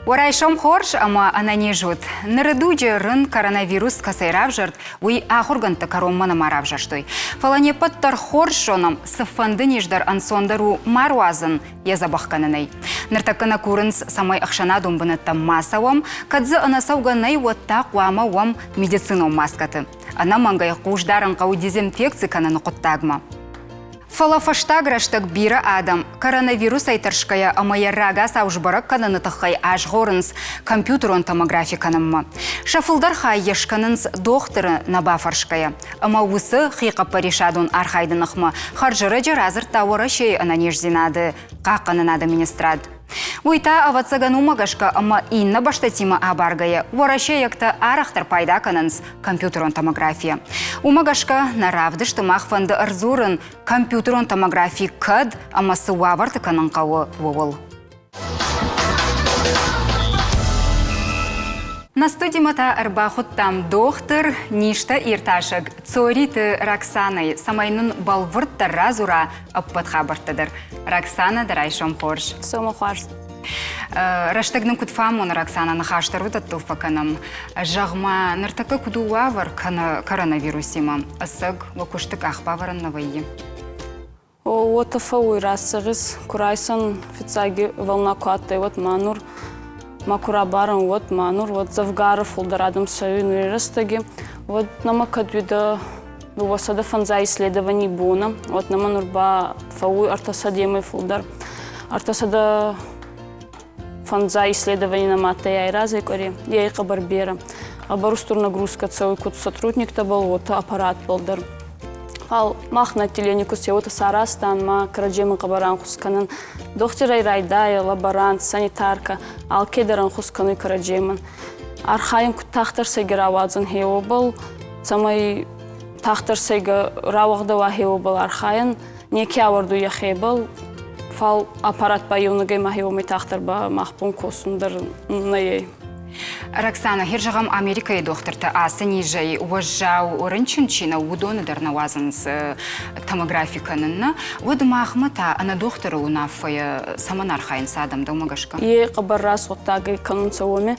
Уӕ райсом хорз ӕмӕ ӕнӕниз ут! Ныры дуджы рын коронавирус кӕцӕй равзӕрд, уый ахуыргӕндтӕ кӕронмӕ нӕма равзӕрстой. Фӕлӕ не ппӕт дӕр хорз зонӕм, цыфӕнды низ дӕр ӕнцондӕр у ма руадзын йӕ дзӕбӕх кӕнынӕй. Ныртӕккӕ нӕ курынц, цӕмӕй ӕхсӕнадон бынӕттӕм ма цӕуӕм, кӕд дзы ӕнӕцӕугӕ нӕй, уӕд та хъуамӕ уӕм медицинон маскӕты. Ӕнӕмӕнгӕй хъус дарын хъӕуы дезинфекци кӕныны хъуыддагмӕ. Фӕлӕ фӕстаг рӕстӕг бирӕ адӕм коронавирусӕй тӕрсгӕйӕ ӕмӕ йӕ рагацау сбӕрӕг кӕныны тыххӕй азгъорынц компьютерон томографи кӕнынмӕ. Сӕ фылдӕр хай йӕ скӕнынц дохтыры нӕ бафӕрсгӕйӕ. Ӕмӕ уыцы хихъӕппӕрисадон архайды ныхмӕ хӕрзӕрӕджы радзырдта Уӕрӕсейы ӕнӕниздзинады хъахъхъӕнынады министрад. Уый та, ӕвӕццӕгӕн, уымӕ гӕсгӕ ӕмӕ иннӕ бӕстӕтимӕ абаргӕйӕ уӕрӕсейӕгтӕ арӕхдӕр пайда кӕнынц компьютерон томографийӕ. Уымӕ гӕсгӕ нӕ равдысты мах фӕнды ӕрдзурын, компьютерон томографи кӕд ӕмӕ цы уавӕрты кӕнын хъӕуы, ууыл. Нӕ студимӕ та ӕрбахуыдтам дохтыр, низтӕ иртасӕг Цориты Роксанӕйы, цӕмӕй нын бӕлвырддӕр радзура ӕппӕт хабӕрттӕ дӕр. Роксана, дӕ райсом хорз. Сомы хорз. Рӕстӕг нын куыд фӕамоны, Роксана, ныхас дӕр уыдӕттыл фӕкӕнӕм. Зӕгъ-ма, ныртӕккӕ куыд у уавӕр коронавирусимӕ? Ӕцӕг уӕ куысты къах бавӕрӕн нӕ вӕййы? Уотӕ фӕууй рӕсугъд, ку райсӕн фиццаги волна ку адтӕй, уӕд ма нур ма ку рабарӕн, уӕд ма нур уӕд дзӕвгарӕ фулдӕр адӕм цӕуй нури рӕстӕги. Уӕд нӕмӕ кӕд уидӕ 250 исследований бонӕ, уӕд нӕмӕ нур ба фӕууй ӕртӕсӕдемӕй фулдӕр. 350 исследований нӕмӕ адтӕй айразӕй къуӕре, е ӕй хъӕбӕр берӕ. Хъӕбӕр устур нагрузкӕ цӕуй куд сотрудниктӕбӕл, уотӕ аппаратбӕл дӕр. Фал мах нӕ отделени ку уотӕ саразтан ма кӕрӕдземӕн хъӕбӕр ӕнхус кӕнӕн. Дохтирӕй райдайӕ, лаборант, санитаркӕ, алкедӕр ӕнхус кӕнуй кӕрӕдземӕн. Архайӕн куд тагъддӕр сӕйгӕ рауадзӕн хеуобӕл, цӕмӕй тагъддӕр сӕйгӕ рауагъдӕуа хеуобӕл архайӕн, неке ауӕрдуй йӕхебӕл, фал аппарат ба еунӕгӕй ма хеуомӕй тагъддӕр ба мах бон косун дӕр нӕй. Роксана, хер зӕгъӕм, Америкӕйы дохтыртӕ ацы низӕй уӕззау рынчын чи нӕу, уыдоны дӕр нӕ уадзынц томографи кӕнын, нӕ? Уӕд махмӕ та ӕнӕ дохтыры уынаффӕйӕ цӕмӕн архайынц адӕм, дӕумӕ гӕсгӕ? Е хъӕбӕр рӕсугъдтагӕй кӕнунцӕ уоми.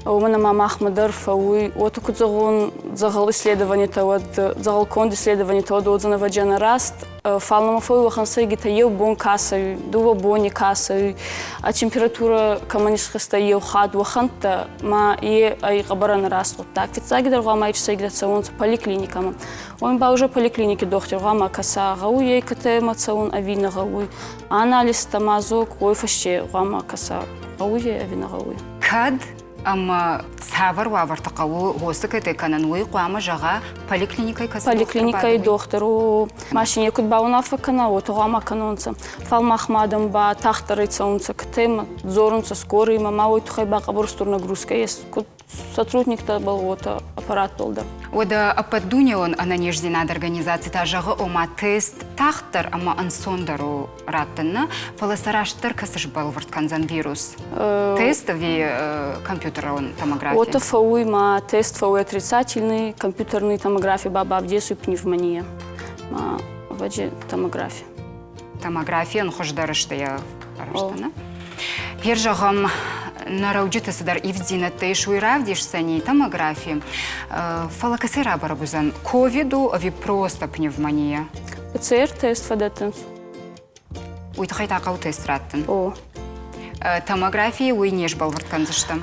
Уомӕн ӕма махмӕ дӕр фӕууй, уотӕ куд зӕгъон, дзӕгъӕл исследованитӕ, уӕд дзӕгъӕлконд исследованитӕ уӕд уодзӕнӕ ӕвӕджианӕ раст, Фал нӕмӕ фӕууй уӕхӕн сӕйгитӕ еу бон ка цӕуй, дууӕ бони ка цӕуй, а температурӕ кӕмӕн исхизтӕй еу хатт, уӕхӕнттӕ ма е ӕй хъӕбӕр ӕнӕраст гъуддаг. Фиццагидӕр гъӕуама ич сӕйгитӕ цӕуонцӕ поликлиникӕмӕ. Уоми ба уже поликлиники дохтир гъӕуама кӕса, гъӕуй ӕй КТ-мӕ цӕун ӕви нӕ гъӕуй. Анализтӕ, мазок, уой фӕсте гъӕуама кӕса, гъӕуй ӕй ӕви нӕ гъӕуй. Кӕд ӕмӕ цавӕр уавӕрты хъӕуы хосты кӕнын, уый хъуамӕ зӕгъа поликлиникӕйы кӕцы Поликлиникӕйы дохтыр у машине куыд бауынаффӕ кӕна, уотӕ хъуамӕ кӕнонцӕ. Фал махмӕ адӕм ба тагъддӕрӕй цӕунцӕ КТ-мӕ, дзорунцӕ скорыймӕ, ма уой туххӕй ба хъӕбӕр устур нагрузкӕ ес, куд сотрудниктӕбӕл, уотӕ аппаратбӕл дӕр. Уӕдӕ ӕппӕтдунеон ӕнӕниздзинады организаци та зӕгъы, ома тест тагъддӕр ӕмӕ ӕнцондӕр у раттын нӕ, фӕлӕ сӕ растдӕр кӕцы сбӕлвырд кӕндзӕн вирус? Тест ӕви компьютерон томографи? Уотӕ фӕууй ма тест фӕууй отрицательный, компьютерный томографи ба бавдесуй пневмония. Ма ӕвӕджи томографи. Томографийӕн хуыздӕр сты йӕ фӕрӕзтӕ, нӕ? Гер зӕгъӕм, нӕ рӕуджыты цыдӕр ивддзинӕдтӕ ис, уый равдисдзӕни томографи. Фӕлӕ кӕцӕй рабӕрӕг уыдзӕн, ковид у ӕви просто пневмония? ПЦР-тест фӕдӕттынц. Уый тыххӕй та хъӕуы тест раттын. О. Томографийы уый не сбӕлвырд кӕндзыстӕм.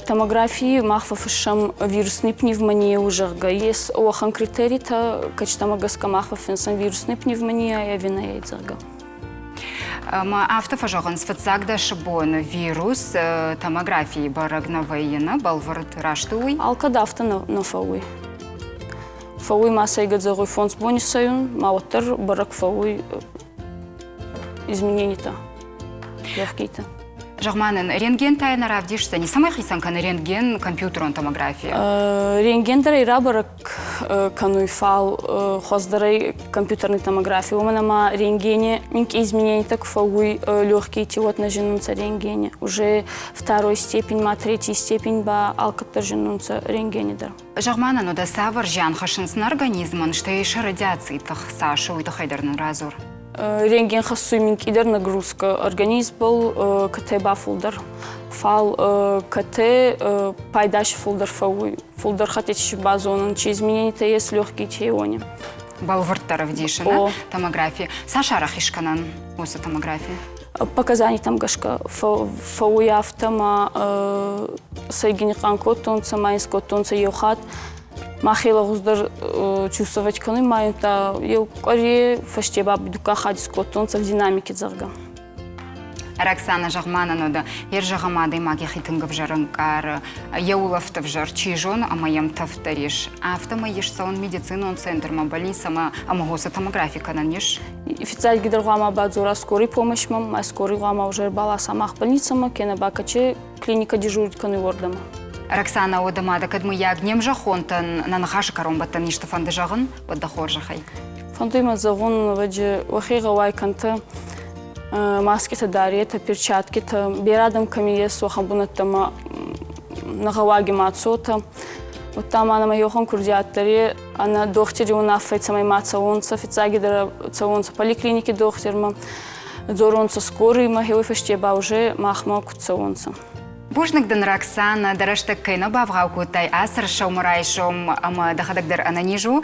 Томографийы мах фӕфыссӕм вирусный пневмония у, зӕгъгӕ. Ес уӕхӕн критеритӕ, кӕцытӕмӕ гӕсгӕ мах фӕффинсӕм вирусный пневмония ӕви нӕ, зӕгъгӕ. Ӕмӕ афтӕ фӕзӕгъынц, фыццаг дӕсы боны вирус томографийы бӕрӕг нӕ вӕййы, нӕ бӕлвырд раст у уый? Алкӕд афтӕ нӕ фӕуй. Фӕууй ма сӕйгӕ зӕгъуй фондз бони сӕйун, ма уӕддӕр бӕрӕг фӕууй измененитӕ, легкитӕ. Зӕгъ-ма нын, рентген та нӕ равдисдзӕни? Цӕмӕй хицӕн кӕны рентген компьютерон томографийӕ? Рентген дӕр ӕй рабӕрӕг кӕнуй, фал хуӕздӕрӕй компьютерный томографи, уомӕн ӕма рентгене минкъий измененитӕ ку фӕууй легкийти, уӕд нӕ зиннунцӕ рентгене. Уже второй степень ма третий степень ба алкӕддӕр зиннунцӕ рентгене дӕр. Зӕгъ-ма нын, уӕдӕ цавӕр зиан хӕссынц нӕ организмӕн, стӕй сӕ радиацийы тых цас у, уый тыххӕй дӕр нын радзур. Рентген хӕссуй минкъийдӕр нагрузка организмбӕл, КТ ба фулдӕр. Фал КТ пайда си фулдӕр фӕууй, фулдӕр хӕттити базонун, чи измененитӕ ес легкие уони. Бӕлвырддӕр ӕвдисыны томографи. Цас арӕх ис кӕнӕн уыцы томографи? Показанитӕм гӕсгӕ фӕууй афтӕ ма сӕйгини хъан кодтонцӕ, ма ин скодтонцӕ еу хатт. Мӕхе лӕгъуздӕр чувствовать кӕнуй ма еу къуӕре фӕсте ба дуккаг хатт скодтонцӕ в динамике, зӕгъгӕ. Роксана Зӕгъманӕн йе рзӕгъӕм адӕймаг йӕхи тынг ӕвзӕр ӕнкъары, йӕ улӕфт ӕвзӕр, чи зоны, ӕмӕ йӕм тӕвд дӕр ис. Афтӕмӕй ис цӕуын медицинон центрмӕ, больницӕмӕ ӕмӕ хосы томографи кӕнӕн ис. Фиццагидӕр гъуама бадзора скорый помощьмӕ, ма скорый гъуама уже ӕрбаласа мах больницӕмӕ, кенӕ ба кӕче клиника дежурить кӕнуй уордӕмӕ. Роксана, уӕдӕ ма дӕ кӕд мыййаг не мзӕххонтӕн нӕ ныхасы кӕронбӕттӕн исты фӕнды зӕгъын, уӕд дӕ хорзӕхӕй. Фӕндуй мӕ зӕгъун, ӕвӕджи уӕхе гъӕуай кӕнтӕ, маскитӕ даретӕ, перчаткитӕ, берӕ адӕм кӕми ес, уӕхӕн бунӕттӕмӕ нӕ гъӕуаги ма цотӕ. Удта ма нӕмӕ еуӕхӕн курдиат дӕр е, ӕнӕ дохтири унаффӕй цӕмӕй ма цӕуонцӕ, фиццагидӕр цӕуонцӕ поликлиники дохтирмӕ, дзоронцӕ скорыймӕ, хеуой фӕсте ба уже махмӕ куд цӕуонцӕ. Бузныг дын, Роксана, дӕ рӕстӕг кӕй нӕ бавгъау кодтай ацы сӕумӕрайсом ӕмӕ дӕхӕдӕг дӕр ӕнӕниз у.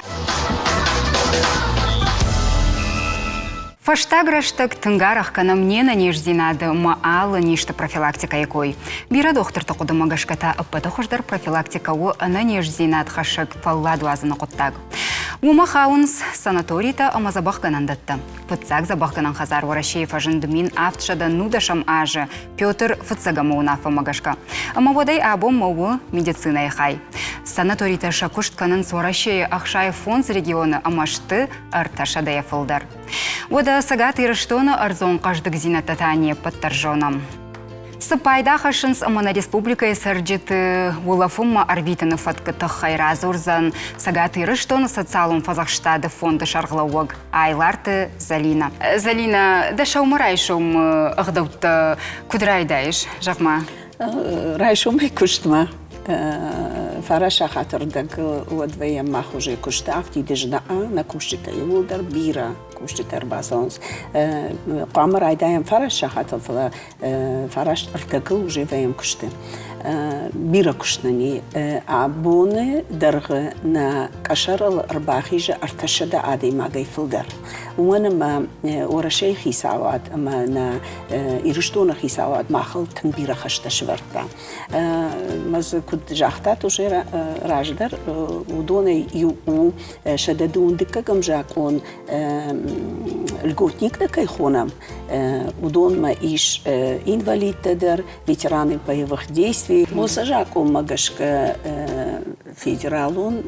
Фӕстаг рӕстӕг тынг арӕх кӕнӕм не нӕниздзинады ӕмӕ алы низты профилактикӕйы кой. Бирӕ дохтырты хъуыдымӕ гӕсгӕ та ӕппӕты хуыздӕр профилактикӕ у ӕнӕниздзинад хӕссӕг фӕлладуадзыны хъуыддаг. Уымӕ хауынц санаторитӕ ӕмӕ дзӕбӕхгӕнӕндӕттӕ. Фыццаг дзӕбӕхгӕнӕн хӕдзар Уӕрӕсейы фӕзынд 1710 азы Петр Фыццӕгӕмы уынаффӕмӕ гӕсгӕ. Ӕмӕ уӕдӕй абонмӕ у медицинӕйы хай. Санаторитӕ сӕ куыст кӕнынц Уӕрӕсейы 65 регионы ӕмӕ сты ӕртӕсӕдӕйӕ фылдӕр. Уӕдӕ Цӕгат Ирыстоны ӕрдзон хъӕздыгдзинӕдтӕ та не ппӕт дӕр зонӕм. Цы пайда хӕссынц ӕмӕ нӕ республикӕйы цӕрджыты улӕфынмӕ ӕрвитыны фӕткы тыххӕй радзурдзӕн Цӕгат Ирыстоны социалон фӕдзӕхстады фонды сӕргълӕууӕг Айларты Зӕлинӕ. Зӕлинӕ, дӕ сӕумӕрайсом ӕгъдӕуттӕ куыд райдайыс, зӕгъ-ма? Райсомӕй куыстмӕ фараст сахаты рдӕг уӕд вӕййӕм мах уже куысты афтид зна, нӕ кусджытӕ иууылдӕр бирӕ кусджытӕ ӕрбацӕуынц. Хъуамӕ райдайӕм фараст сахатыл, фӕлӕ фараст ӕрдӕгыл уже вӕййӕм куысты. Бирӕ куыст нын и. Абоны дӕргъы нӕ къӕсӕрыл ӕрбахизы ӕртӕсӕдӕ адӕймагӕй фылдӕр. Уымӕн ӕмӕ Уӕрӕсейы хицауад ӕмӕ нӕ Ирыстоны хицауад махыл тынг бирӕ хӕстӕ сӕвӕрдта. Мӕ дзы куыд загътат уже раздӕр, уыдонӕй иу у 112-ӕм закъон льготниктӕ кӕй хонӕм, уыдонмӕ ис инвалидтӕ дӕр, ветераны боевых действий. Уыцы закъонмӕ гӕсгӕ федералон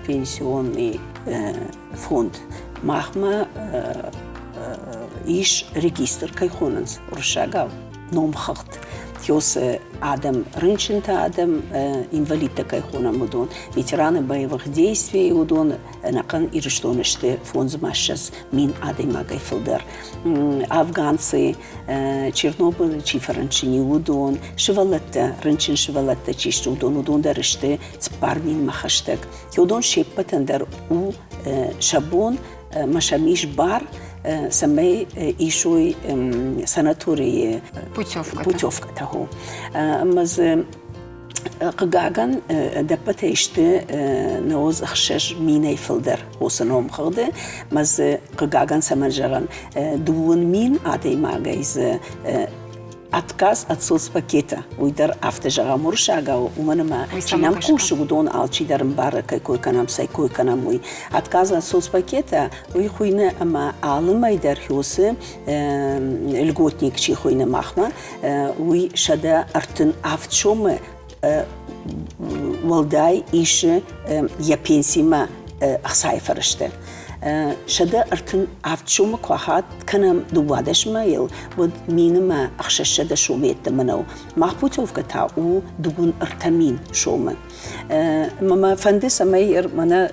пенсионный фонд махмӕ ис регистр, кӕй хонынц уырыссагау, номхыгъд. Кёсы адӕм, рынчынтӕ адӕм, инвалидтӕ кӕй хонӕм, уыдон, ветераны боевых действий, уыдон ӕнӕхъӕн Ирыстоны сты 25 000 адӕймагӕй фылдӕр. Афганцы, Чернобылы чи фӕрынчын и, уыдон, сывӕллӕттӕ, рынчын сывӕллӕттӕ чи сты, уыдон, уыдон дӕр сты 4 000-мӕ хӕстӕг. Уыдон се ппӕтӕн дӕр у сӕ бон ӕмӕ сӕм ис бар, цӕмӕй исой санаторийы путевкӕтӕ. Ӕмӕ дзы хъыгагӕн ӕдӕппӕтӕй сты 96 000-ӕй фылдӕр уыцы номхыгъды. Мӕ дзы хъыгагӕн цӕмӕн зӕгъӕн, 20 000 адӕймагӕй дзы отказ от соцпакета. Уый дӕр афтӕ зӕгъӕм уырыссагау, уымӕн ӕмӕ чи нӕм хъусы, уыдон алчидӕр ӕмбары, кӕй кой кӕнӕм, цӕй кой кӕнӕм, уый. Отказ от соцпакета, уый хуыйны ӕмӕ алы мӕй дӕр хёсы льготник чи хуыйны махмӕ, уый 137 сомы уӕлдай исы йӕ пенсимӕ ӕхцайы фӕрӕзтӕ. 137 сомы куы ахатт кӕнӕм 12 мӕйыл, уӕд минымӕ 600 сомы йеддӕмӕ нӕу. Мах путевкӕ та у 33 000 сомы. Мӕ мӕ фӕнды, цӕмӕй мӕнӕ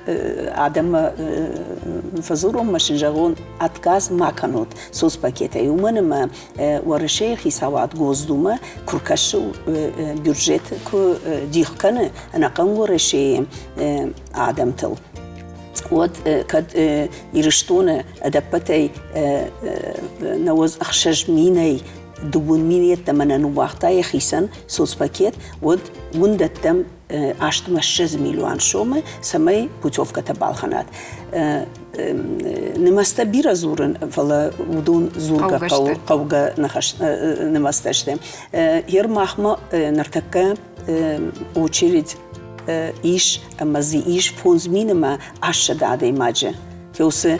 адӕммӕ фӕдзурон мӕ сын зӕгъон, отказ ма кӕнут соцпакетӕй, уымӕн ӕмӕ Уӕрӕсейы хицауад Госдумӕ куы ркӕсы, бюджет куы дих кӕны ӕнӕхъӕн Уӕрӕсейы адӕмтыл, Уӕд кӕд Ирыстоны ӕдӕппӕтӕй 96 минӕй 2 мин йеддӕмӕ нӕ ныууагъта йӕхицӕн соцпакет, уӕд уын дӕттӕм 28 милуан сомы, цӕмӕй путевкӕтӕ балхӕнат. Нымӕцтӕ бирӕ дзурын, фӕлӕ уыдон дзургӕ хъӕугӕ нымӕцтӕ сты. Ер махмӕ ныртӕккӕ очередь ис ӕмӕ дзы ис 5000 ӕмӕ 800 адӕймаджы. Кӕцы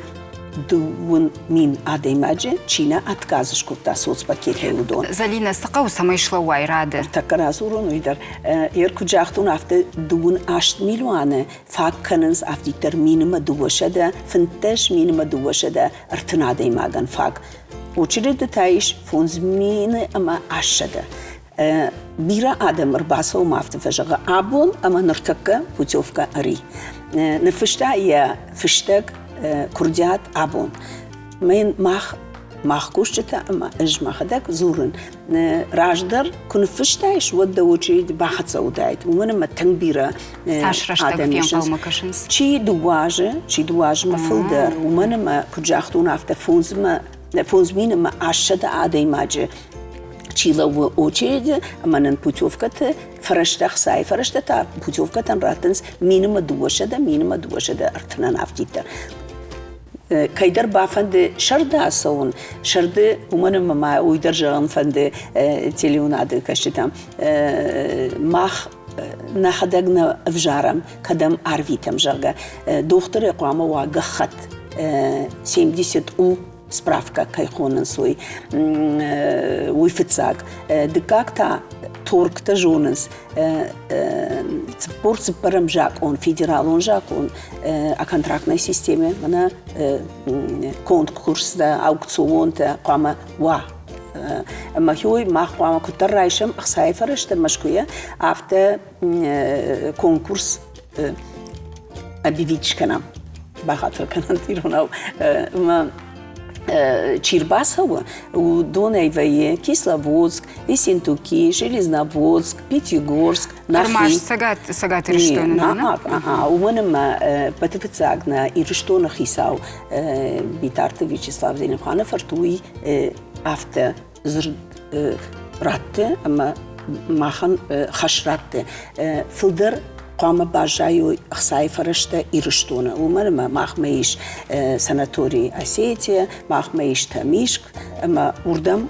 2000 адӕймаджы чи нӕ отказ скодта соцпакетӕй, уыдон. Зӕлинӕ, цы хъӕуы, цӕмӕй слӕууай рады? Тӕккӕ радзурон уый дӕр. Ер куыд загътон, афтӕ 28 милуаны фаг кӕнынц афтиддӕр минмӕ 215 минмӕ 230 адӕймагӕн фаг. Очереды та ис 5800. Бирӕ адӕм ӕрбацӕуы ма афтӕ фӕзӕгъы, абон ӕмӕ ныртӕккӕ путевкӕ ӕри. Ныффыста йӕ фыстӕг куырдиат абон. Мӕн мах мах кусджытӕ ӕмӕ ӕз мӕхӕдӕг дзурын. Раздӕр куы ныффыстаис, уӕд дӕ очередь бахӕццӕ уыдаид, уымӕн ӕмӕ тынг бирӕ Цас рӕстӕг фенхъӕлмӕ кӕсынц? Чи 2 азы, чи 2 азмӕ фылдӕр, уымӕн ӕмӕ, куыд загътон, афтӕ 5000 ӕмӕ 800 адӕймаджы чи лӕууы очереды ӕмӕ нын путевкӕты фӕрӕзтӕ, ӕхцайы фӕрӕзтӕ та путевкӕтӕн раттынц минымӕ 200, минымӕ 230 афтиддӕр. Кӕйдӕр бафӕнды сӕрды ацӕуын, сӕрды, уымӕн ӕмӕ ма уый дӕр зӕгъын фӕнды телеуынады кӕсджытӕм, мах нӕхӕдӕг нӕ ӕвзарӕм, кӕдӕм арвитӕм, зӕгъгӕ. Дохтыры хъуамӕ уа гӕххӕтт 70 у справкӕ кӕй хонынц, уый. Уый фыццаг. Дыккаг та торгтӕ зонынц 44-ӕм закъон, федералон закъон о контрактной системе, мӕнӕ конкурстӕ, аукционтӕ хъуамӕ уа. Ӕмӕ уый мах хъуамӕ куыддӕр райсӕм ӕхцайы фӕрӕзтӕ Мӕскуыйӕ, афтӕ конкурс объявить скӕнӕм. Бахатыр кӕнӕнт иронау. Ӕмӕ чи рбацӕуы, уыдонӕй вӕййы Кисловодск, Ессентуки, Железноводск, Пятигорск, Ӕрмӕст Цӕгат, Цӕгат Ирыстоны нӕ? Уымӕн ӕмӕ ӕппӕты фыццаг нӕ Ирыстоны хицау Битарты Вячеслав Зелимханы фырт уый афтӕ дзырд радты ӕмӕ махӕн хӕс радты. Фылдӕр хъуамӕ баззайой ӕхцайы фӕрӕзтӕ Ирыстоны, уымӕн ӕмӕ махмӕ ис санаторий Осетия, махмӕ ис Тӕмискъ ӕмӕ уырдӕм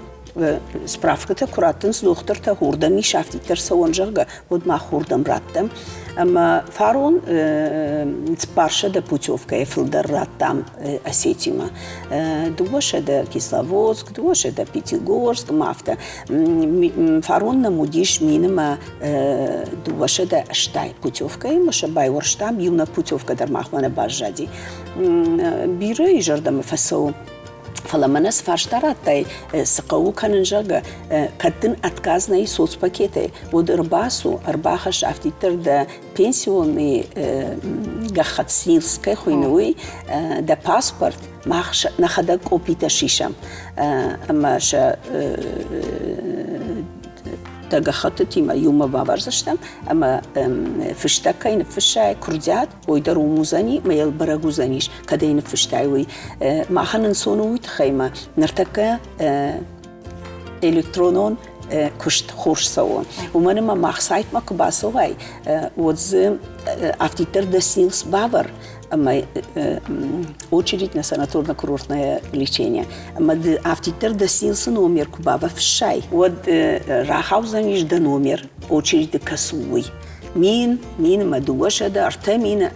справкӕтӕ куы раттынц дохтыртӕ, уырдӕм ис афтиддӕр цӕуӕн, зӕгъгӕ, уӕд мах уырдӕм раттӕм. Ӕмӕ фарон 400 путевкӕйы фылдӕр радтам Осетимӕ. 200 Кисловодск, 200 Пятигорск ӕмӕ афтӕ. Фарон нӕм уыдис минымӕ 280 путевкӕйы ӕмӕ сӕ байуӕрстам, иунӕг путевкӕ дӕр махмӕ нӕ баззади. Бирӕ зӕрдӕмӕ фӕцӕуы. Фӕлӕ мӕнӕ цы фарста радтай, цы хъӕуы кӕнын, зӕгъгӕ, кӕд дын отказ нӕй соцпакетӕй, уӕд ӕрбацу, ӕрбахӕсс афтиддӕр дӕ пенсионный гӕххӕтт СНИЛС кӕй хуыйны, уый, дӕ паспорт, мах нӕхӕдӕг къопитӕ сисӕм ӕмӕ сӕ дӕ гӕххӕттытимӕ иумӕ бавӕрдзыстӕм ӕмӕ фыстӕг кӕй ныффыссай, куырдиат, уый дӕр уым уыдзӕни мӕ йыл бӕрӕг уыдзӕнис, кӕд ӕй ныффыстай, уый. Махӕн ӕнцон у уый тыххӕй мӕ ныртӕккӕ электронон куыст хорз цӕуы. Уымӕн ӕмӕ мах сайтмӕ куы бацӕуай, уӕд дзы афтиддӕр дӕ СНИЛС бавӕр ӕмӕ очередь на санаторно-курортное лечение. Ӕмӕ ды афтиддӕр дӕ СНИЛС-ы номер куы бавӕфссай, уӕд рахаудзӕнис дӕ номер, очереды кӕцы у, уый. Мин, мин ӕмӕ 200, 3000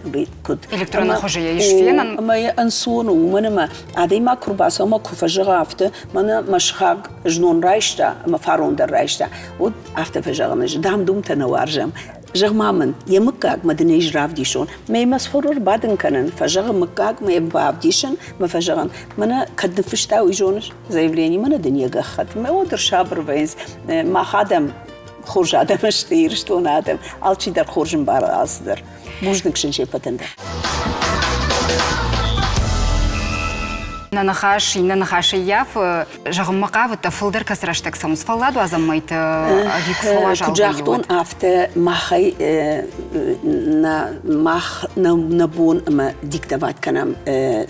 куыд. Электронон хуызы йӕ ис фенӕн. Ӕмӕ йӕ ӕнцон у, уымӕн ӕмӕ адӕймаг куы рбацӕуы ӕмӕ куы фӕзӕгъы афтӕ, мӕнӕ мӕ сыхаг знон райста ӕмӕ фарон дӕр райста, уӕд афтӕ фӕзӕгъын ӕз, дам-думтӕ нӕ уарзӕм. Зӕгъ-ма мын, йӕ мыггагмӕ дын ӕз равдисон. Мӕ ймӕ сфорор бадын кӕнын, фӕзӕгъы мыггагмӕ йӕ бавдисын, мӕ фӕзӕгъын, мӕнӕ кӕд ныффыста, уый зоныс, заявление мӕнӕ дын йӕ гӕххӕтт. Мӕ уӕд ӕрсабыр вӕййынц. Мах адӕм хорз адӕм сты, Ирыстоны адӕм. Алчидӕр хорз ӕмбары алцыдӕр. Бузныг сын се ппӕтӕн дӕр. Нӕ ныхас иннӕ ныхас ӕййафы. Зӕгъынмӕ хъавыдтӕ, фылдӕр кӕцы рӕстӕг цӕуынц фӕлладуадзӕн мӕйты ӕви куы фӕуазал Куыд загътон, афтӕ махӕй нӕ мах нӕ бон ӕмӕ диктовать кӕнӕм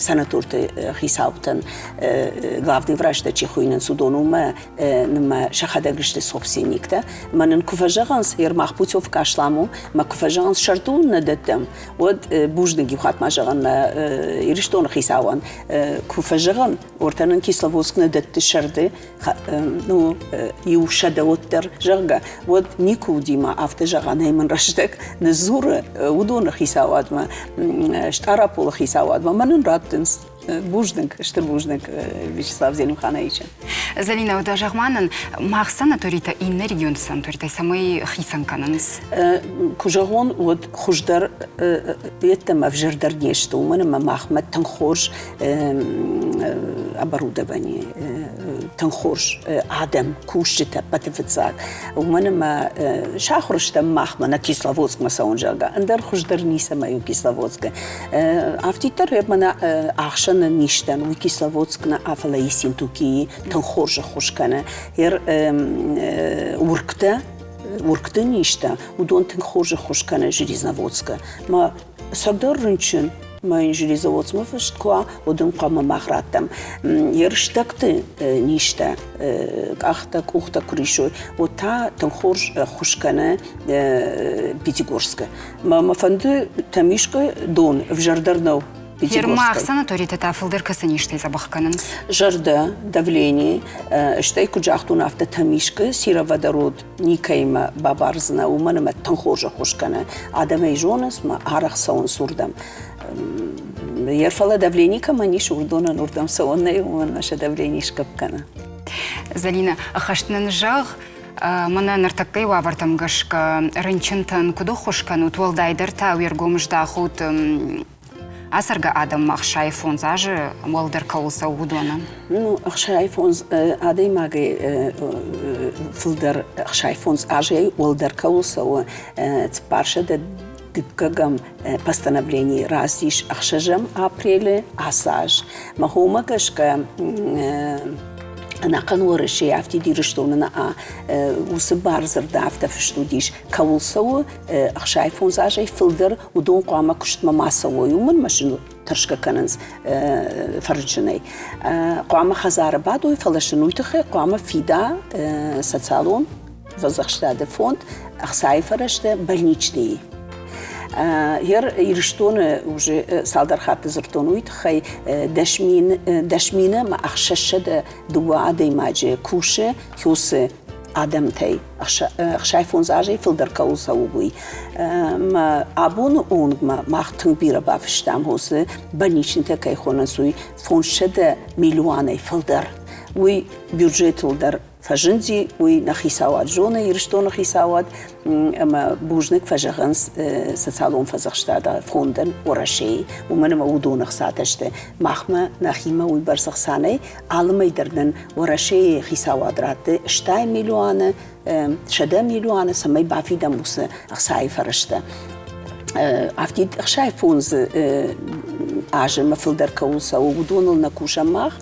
санаторты хицаутӕн, главный врачтӕ чи хуыйнынц, уыдон уымӕ нымӕ сӕхӕдӕг сты собственниктӕ. Мӕ нын куы фӕзӕгъынц, Ермах путевка аслам у, мӕ куы фӕзӕгъынц, сӕрдон нӕ дӕттӕм, уӕд бузныг иу хатт ма зӕгъӕн мӕ Ирыстоны хицауӕн, куы фӕзӕгъӕм, уӕртӕ нын Кисловодск нӕ дӕтты сӕрды, ну, иу сӕдӕуӕддӕр, зӕгъгӕ, уӕд никуы уыди ма афтӕ зӕгъӕнӕй мын рӕстӕг ныдздзуры уыдоны хицауадмӕ, Стъараполы хицауадмӕ, мӕ нын раттынц. Бузныг, стыр бузныг Вячеслав Зелимхановичӕн. Залина, уӕдӕ зӕгъ-ма нын, мах санаторитӕ иннӕ регионты санаторитӕй цӕмӕй хицӕн кӕнынц? Куы зӕгъон, уӕд хуыздӕр йеддӕмӕ ӕвзӕрдӕр не сты, уымӕн ӕмӕ махмӕ тынг хорз оборудование, тынг хорз адӕм, кусджытӕ ӕппӕты фыццаг. Уымӕн ӕмӕ сахуыр стӕм махмӕ нӕ Кисловодскмӕ цӕуын, зӕгъгӕ, ӕндӕр хуыздӕр ницӕмӕй у Кисловодскы. Афтиддӕр мӕнӕ ӕхсӕны низтӕн уый Кисловодск нӕ, фӕлӕ Ессентукийы тынг хорз ӕххуыс кӕны. Уыргтӕ, уыргты низтӕ, уыдон тынг хорз ӕххуыс кӕны Железноводскы. Мӕ сӕрдар рынчын, мӕ йын Железоводскмӕ фыст куы уа, уӕд ын хъуамӕ мах раттӕм. Йе рстӕгты низтӕ, къӕхтӕ, къухтӕ куы рисой, уӕд та тынг хорз ӕххуыс кӕны Пятигорскы. Мӕ фӕнды Тӕмискъы дон ӕвзӕрдӕр нӕу. Ермах санаторитӕ та фылдӕр кӕцы низтӕй дзӕбӕх кӕнынц? Зӕрдӕ, давление, стӕй куыд загътон, афтӕ Тӕмискъы сероводород никӕимӕ бабардзынӕ, уымӕн ӕмӕ тынг хорз ӕххуыс кӕны. Адӕм ӕй зонынц, мӕ арӕх цӕуынц уырдӕм. Йе фӕлӕ давление кӕмӕн ис, уыдонӕн уырдӕм цӕуын нӕй, уымӕн ӕмӕ сӕ давление сгӕпп кӕны. Залина, ӕххӕст нын зӕгъ, Мӕнӕ ныртӕккӕйы уавӕртӕм гӕсгӕ рынчынтӕн куыд ӕххуыс кӕнут, уӕлдайдӕр та уе ргом здахут ацӕргӕ адӕммӕ 65 азы уӕлдӕр кӕуыл цӕуы, уыдонӕн? Ну, 65 адӕймагӕй фылдӕр 65 азӕй уӕлдӕр кӕуыл цӕуы, 400 дыккӕгӕм постановлени рацыдис ӕхсӕзӕм апрелы ацы аз. Мӕ хомӕ гӕсгӕ ӕнӕхъӕн Уӕрӕсейы афтид Ирыстоны нӕ уыцы бардзырды афтӕ фыст уыдис, кӕуыл цӕуы 65 азӕй фылдӕр, уыдон хъуамӕ куыстмӕ ма цӕуой, уымӕн мӕ сын тӕрсгӕ кӕнынц фӕрынчынӕй. Хъуамӕ хӕдзары бадой, фӕлӕ сын уый тыххӕй хъуамӕ фида социалон фӕдзӕхстады фонд ӕхцайы фӕрӕзтӕ больничныйы. Ер Ирыстоны уже цалдӕр хатты дзырдтон уый тыххӕй 10 000 ӕмӕ 602 адӕймаджы кусы хёсы адӕмтӕй 65 азӕй фылдӕр кӕуыл цӕуы, уый. Мӕ абоны онгмӕ мах тынг бирӕ бафыстам хосы больничнытӕ кӕй хонынц, уый 500 милуанӕй фылдӕр. Уый бюджетыл дӕр фӕзынди, уый нӕ хицауад зоны, Ирыстоны хицауад, ӕмӕ бузныг фӕзӕгъынц социалон фӕдзӕхстады фондӕн Уӕрӕсейы, уымӕн ӕмӕ уыдон ӕхцатӕ сты. Махмӕ нӕхимӕ уыйбӕрц ӕхца нӕй, алы мӕй дӕр нын Уӕрӕсейы хицауад ратты 80 милуаны, 100 милуаны, цӕмӕй бафидӕм уыцы ӕхцайы фӕрӕзтӕ. Афтид 65 азы мӕ фылдӕр кӕуыл цӕуы, уыдоныл нӕ кусӕм мах.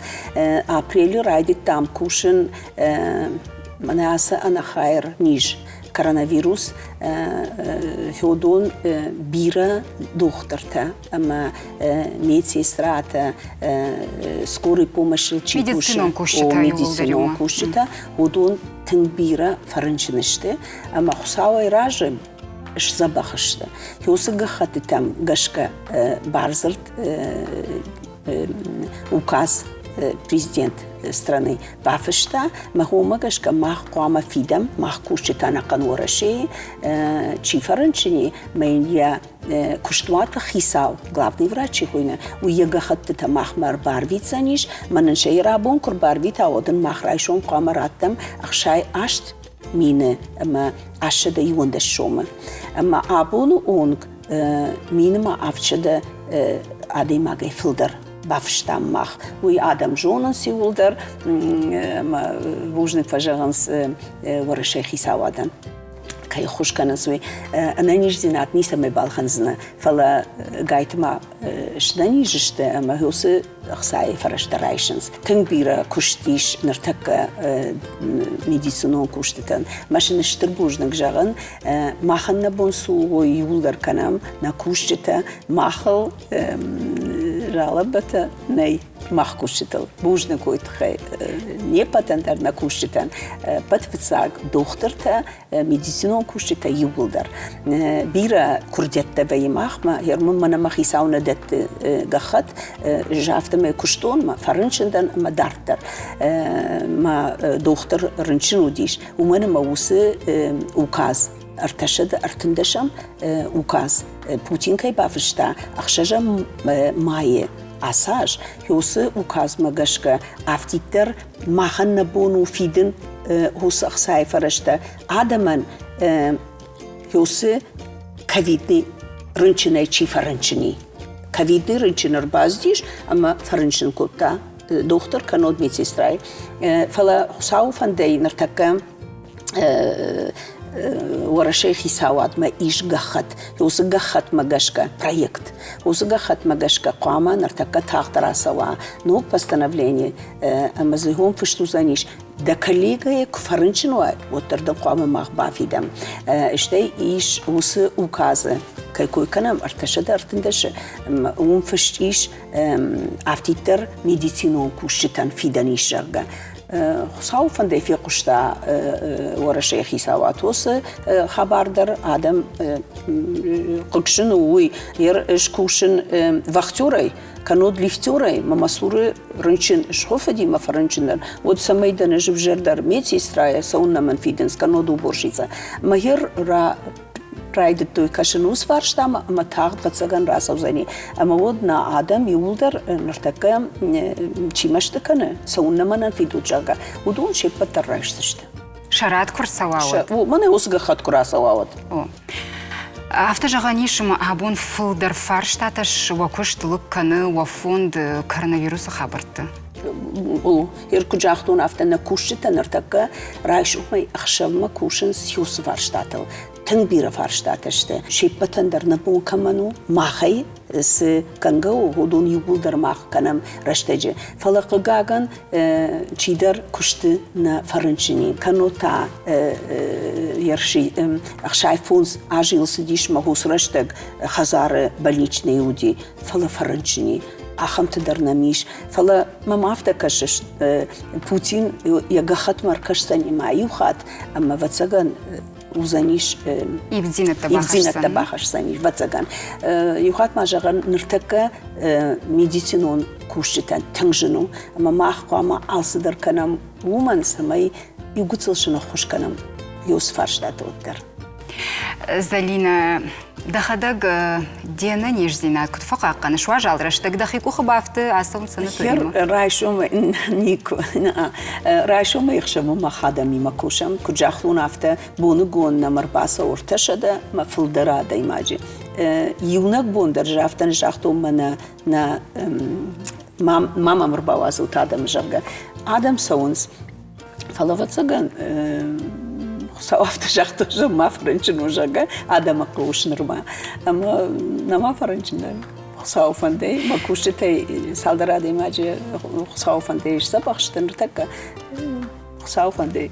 Апрелы райдыдтам кусын мӕнӕ ацы ӕнӕхайыр низ, коронавирус. Феодон бирӕ дохтыртӕ ӕмӕ медсестратӕ, скорый помощь чи кусы, медицинон кусджытӕ, уыдон тынг бирӕ фӕрынчын сты ӕмӕ Хуыцауӕй разы сдзӕбӕх сты. Уыцы гӕххӕттытӕм гӕсгӕ бардзырд указ президент страны бафыста, мӕ уымӕ гӕсгӕ мах хъуамӕ фидӕм, мах кусджытӕ ӕнӕхъӕн Уӕрӕсейы чи фӕрынчын и, мӕ йын йӕ куыстуаты хицау, главный врач чи хуыйны, уый йӕ гӕххӕттытӕ махмӕ ӕрбарвитдзӕнис, мӕ нын сӕ рабон куы рбарвита, уӕд ын мах райсом хъуамӕ раттӕм 68 000 ӕмӕ 811 сомы. Ӕмӕ абоны онг мины ма 700 адӕймагӕй фылдӕр бафыстам мах. Уый адӕм зонынц иууылдӕр ӕмӕ бузныг фӕзӕгъынц Уӕрӕсейы хицауадӕн. Кӕй ххуыс кӕнынц, уый ӕнӕниздзинад ницӕмӕй балхӕндзынӕ, фӕлӕ гайтма сӕнӕниз сты ӕмӕ уыцы ӕхцайы фӕрӕзтӕ райсынц. Тынг бирӕ куыст ис ныртӕккӕ медицинон кустытӕн. Мӕ сын стыр бузныг зӕгъын, махӕн нӕ бон цы у, уый иууылдӕр кӕнӕм, нӕ кусджытӕ махыл ралӕбӕтӕ нӕй мах кусджытыл. Бузныг уый тыххӕй не ппӕтӕн дӕр нӕ кусджытӕн, ӕппӕт фыццаг дохтыртӕ, медицинон кусджытӕ иууылдӕр. Бирӕ куырдиӕттӕ вӕййы махмӕ, Герман мӕнӕ мӕ хицау нӕ дӕтты гӕххӕтт, ӕз афтӕмӕй куыстон, мӕ фӕрынчын дӕн ӕмӕ дарддӕр. Мӕ дохтыр рынчын уыдис, уымӕн ӕмӕ уыцы указ 313-ӕм указ Путин кӕй бафыста ӕхсӕзӕм майы ацы аз, уыцы указмӕ гӕсгӕ афтиддӕр махӕн нӕ бон у фидын уыцы ӕхцайы фӕрӕзтӕ адӕмӕн, уыцы ковидный рынчынӕй чи фӕрынчын и. Ковидный рынчын ӕрбацыдис ӕмӕ фӕрынчын кодта дохтыр кӕннод медсестрайы. Фӕлӕ Хуыцауы фӕндӕй ныртӕккӕ Уӕрӕсейы хицауадмӕ ис гӕххӕтт. Уыцы гӕххӕтмӕ гӕсгӕ проект. Уыцы гӕххӕтмӕ гӕсгӕ хъуамӕ ныртӕккӕ тагъд рацӕуа ног постановлени ӕмӕ дзы уым фыст уыдзӕнис, дӕ коллегӕйы куы фӕрынчын уай, уӕддӕр дын хъуамӕ мах бафидӕм. Стӕй ис уыцы указы, кӕй кой кӕнӕм, 313-ы, уым фыст ис афтиддӕр медицинон кусджытӕн фидӕн ис, зӕгъгӕ. Хуыцауы фӕндӕй фехъуыста Уӕрӕсейы хицауад уыцы хабар дӕр. Адӕм хъыгсын у уый, ӕз кусын вахтерӕй, кӕннод лифтерӕй, мӕ мӕ цуры рынчын схуыфыди мӕ фӕрынчын дӕн, уӕд цӕмӕй дӕн ӕз ӕвзӕрдӕр медсестрайӕ, цӕуыннӕ мӕн фидынц, кӕннод уборщица. Мӕ райдыдтой кӕсын уыцы фарстамӕ ӕмӕ тагъд ӕвӕццӕгӕн рацӕудзӕни. Ӕмӕ уӕд нӕ адӕм иууылдӕр ныртӕккӕ чи мӕсты кӕны, цӕуыннӕ мӕнӕн фидут, зӕгъгӕ, уыдон се ппӕт дӕр райсдзысты. Сӕ рад куы рцӕуа, уӕд? Мӕнӕ уыцы гӕххӕтт куы рацӕуа, уӕд. О. Афтӕ зӕгъӕн ис, ӕмӕ абон фылдӕр фарстатӕ уӕ куыст лыг кӕны уӕ фонд коронавирусы хабӕртты? У. Ир куыд загътон, афтӕ нӕ кусджытӕ ныртӕккӕ райсомӕй ӕхсӕвмӕ кусынц уыцы фарстатыл. Тынг бирӕ фарстатӕ сты. Се ппӕтӕн дӕр нӕ бон кӕмӕн у, махӕй цы кӕнгӕ у, уыдон иууылдӕр мах кӕнӕм рӕстӕджы. Фӕлӕ, хъыгагӕн, чидӕр куысты нӕ фӕрынчын и, кӕннод та 65 азы йыл цыдис мӕ уыцы рӕстӕг хӕдзары больничный уыди, фӕлӕ фӕрынчын и. Ахӕмты дӕр нӕм ис. Фӕлӕ мӕм афтӕ кӕсы, Путин йӕ гӕххӕтмӕ ӕркӕсдзӕни ма иу хатт, ӕмӕ, ӕвӕццӕгӕн, уыдзӕнис ивддзинӕдтӕ бахӕсдзӕнис, ӕвӕццӕгӕн. Иу хатт ма зӕгъӕн, ныртӕккӕ медицинон кусджытӕн тынг зын у, ӕмӕ мах хъуамӕ алцыдӕр кӕнӕм уымӕн, цӕмӕй иу гыццыл сын ӕххуыс кӕнӕм уыцы фарстаты уӕддӕр. Зӕлинӕ, дӕхӕдӕг де нӕниздзинад куыд фӕхъахъхъӕныс уазал рӕстӕг дӕхи къухы бафты ацӕуын санаторимӕ? Райсомӕй никуы. Райсомӕй ӕхсӕвы мах адӕмимӕ кусӕм. Куыд загътон, афтӕ боныгон нӕм ӕрбацӕуы 300 мӕ фылдӕр адӕймаджы. Иунӕг бон дӕр афтӕ нӕ загътон мӕнӕ нӕ ма мӕм ӕрбауадзут адӕмы, зӕгъгӕ. Адӕм цӕуынц. Фӕлӕ, ӕвӕццӕгӕн, Хуыцау афтӕ загъта, зӕгъ, ма фӕрынчын у, зӕгъгӕ, адӕмы хъус нырма. Ӕмӕ нӕма фӕрынчын дӕн. Хуыцауы фӕндӕй, мӕ кусджытӕй цалдӕр адӕймаджы Хуыцауы фӕндӕй сдзӕбӕх сты ныртӕккӕ. Хуыцауы фӕндӕй.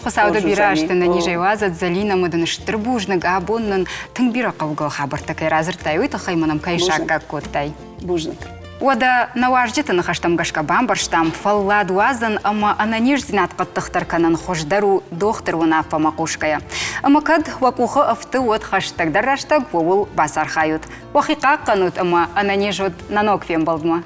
Хуыцау дӕ бирӕ азты нӕнизӕй уадзӕд, Зӕлинӕ, ӕмӕ дын стыр бузныг, абон нын тынг бирӕ хъӕугӕ хабӕрттӕ кӕй радзырдтай, уый тыххӕй мӕ нӕм кӕй саккаг кодтай. Бузныг. Уӕдӕ нӕ уазджыты ныхӕстӕм гӕсгӕ бамбӕрстам, фӕллад уадзӕн ӕмӕ ӕнӕниздзинад хъӕддыхдӕр кӕнын хуыздӕр у дохтыры уынаффӕмӕ хъусгӕйӕ. Ӕмӕ кӕд уӕ къухы ӕфты, уӕд хӕстӕгдӕр рӕстӕг ууыл бацархайут. Уӕхи хъахъхъӕнут ӕмӕ ӕнӕниз ут нӕ ног фембӕлдмӕ.